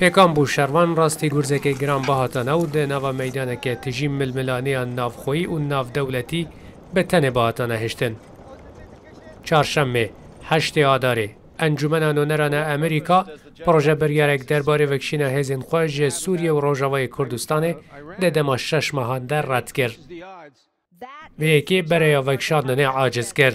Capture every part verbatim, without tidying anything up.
Pêkan bû şervan rastî gurzeke giran bihatane û di nava meydaneke tijî milmilaneya navxweyî û navdewletî bi tenê bihatane hiştin. Çarşemê, heştê Adarê, Encûmena Noneran a Amerîka proje biryarek derbarê vekişîna hêzên xwe ji Sûriye û Rojavayê Kurdistanê di dema şeş mehan de red kir. Vê yekê bereya vekişandinê aciz kir.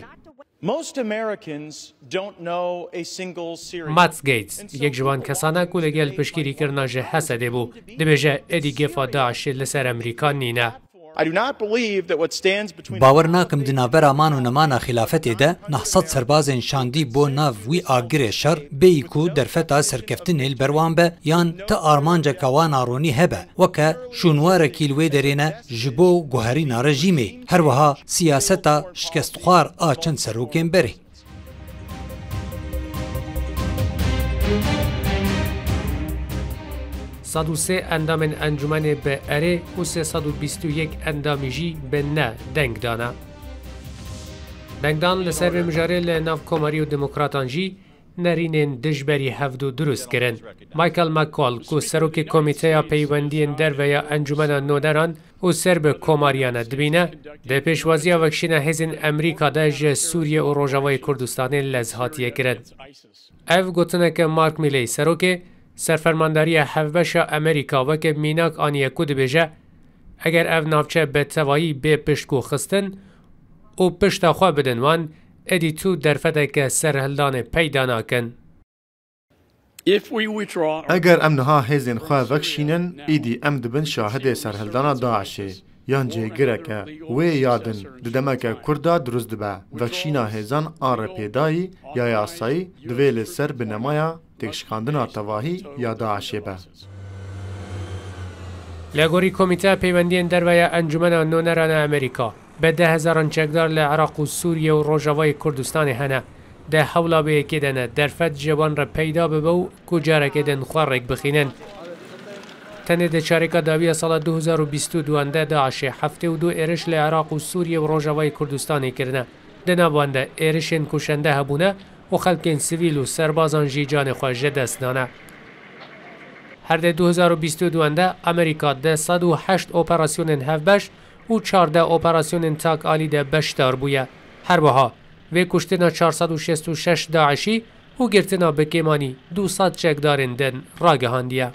Most Americans don't know a single Syrian. Matt Gaetz, yek ji wan kesana ku li gel piştgirîkirina ji Hesedê bû, dibêje êdî gefa DAIŞê li ser Amerîka nîne. I do not believe that what stands between Bawer nakim di navbera man û nemana xilafetê de neh sed serbazên şandî bo nav wî agirê şer, bêyî ku derfeta serkeftinê li ber wan be yan ti armanceke wan a ronî hebe, weke şûnwarekî li wê derê ne ji bo guherîna rejîmê, her wiha siyaseta şikestxwar a çend serokên berê. Sed û sê endamên encûmenê bi erê û sê sed û bîst û yek endamî jî bi ne deng dane. Dengdan li ser vê mijarê li nav Komarî û Demokratan jî nerînên dijberî hevdû dirust kirin. Michael McCaul, ku serokê Komîteya Peywendiyên Derve ya Encûmena Noneran û ser bi komariyan e dibîne, di pêşwaziya vekişîna hêzên Amerîka de ji Sûriye û Rojavayê Kurdistanê lez hatiye kirin. Ev gotineke Mark Milley, serokê Serfermandariya Hevbeşa Amerîka weke mînak aniye ku dibêje, eger ev navçe bi tevayî bê piştgûxistin û pişta xwe bidin wan, êdî tu derfeteke serhildanê peyda nakin. If we withdraw our Eger em niha hêzên xwe vekişînin, îdî em dibin şahidê serhildana DAIŞê, yan cêgireke wê ya din di demeke kurt de dirust dibe. Vekişîna hêzan a rêpêdayî ya yasayî divê li ser binemaya têkşikandina tevahî ya DAIŞê be. Li gorî Komîteya Peywendiyên Derve ya Encûmena Noneran a Amerîka, bi deh hezaran çekdar li Iraq û Sûriye û Rojavayê Kurdistanê hene. Di hewla vê yekê de ne derfet ji wan re peyda bibe û ku careke din xwe rêk bixînin. Tenê di çarêka dawî ya sala du hezar û bîst û duan de DAIŞê heftê û du êriş li Iraq û Sûriye û Rojavayê Kurdistanê kirine. Di nav wan de êrişên kuşende hebûne û xelkên sivîl û serbazan jî canê xwe ji dest dane. Her di du hezar û bîst û duan de Amerîka di sed û heşt operasyonên hevbeş û çardeh operasyonên tak alî de beşdar bûye. Her wiha, vê kuştina çar sed û şêst û şeş DAIŞî û girtina bi kêmanî du sed çekdarên din ragihandiye.